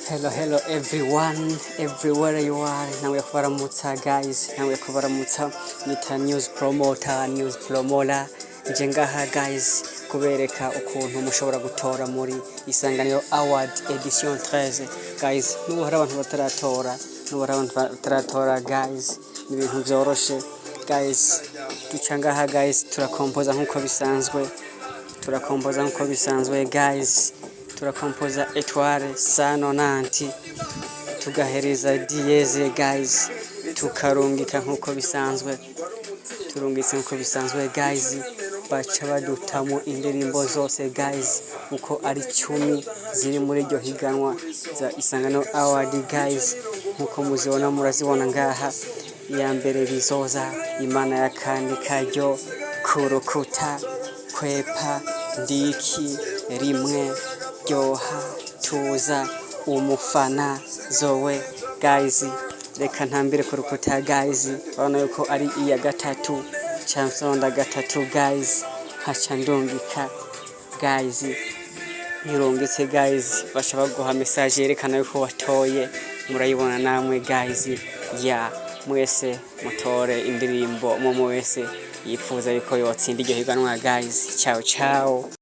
Hello, hello everyone, everywhere you are. Ntanguye kubaramutsa guys, ntanguye kubaramutsa. Nita news promoter, news promoter. Nje ngaha guys kubereka ukuntu mushobora gutora muri Isanganiro Award edition 13 guys. N'ubu hari abantu bataratora, n'ubu hari abantu bataratora guys. Ni ibintu vyoroshe guys. Duca ngaha guys, turakompoza nkuko bisanzwe, turakompoza nkuko bisanzwe guys, turakompoza étoile 190, tugahereza dièse guys, tukarungika nkuko bisanzwe. Turungitse nkuko bisanzwe guys, baca badutamo indirimbo zose guys, uko ari 10 ziri muri iryo higanwa za Isangano Award guys. Nkuko muzibona, murazibona ngaha: iya mbere bizoza, Imana ya kandi karyo, kurukuta, kwepa, ndiki, rimwe, ryoha, tuza, umufana, zowe guys. Reka ntambire ku rukuta guys. Urabona yuko ari iya gatatu, cansonda gatatu guys, nkaca ndungika guys. Nirungitse guys, baca baguha message yerekana yuko watoye. Murayibona namwe guys. Ya mwese mutore indirimbo umwe wese yifuza yuko yotsinda iryo higanwa guys. Ciao ciao.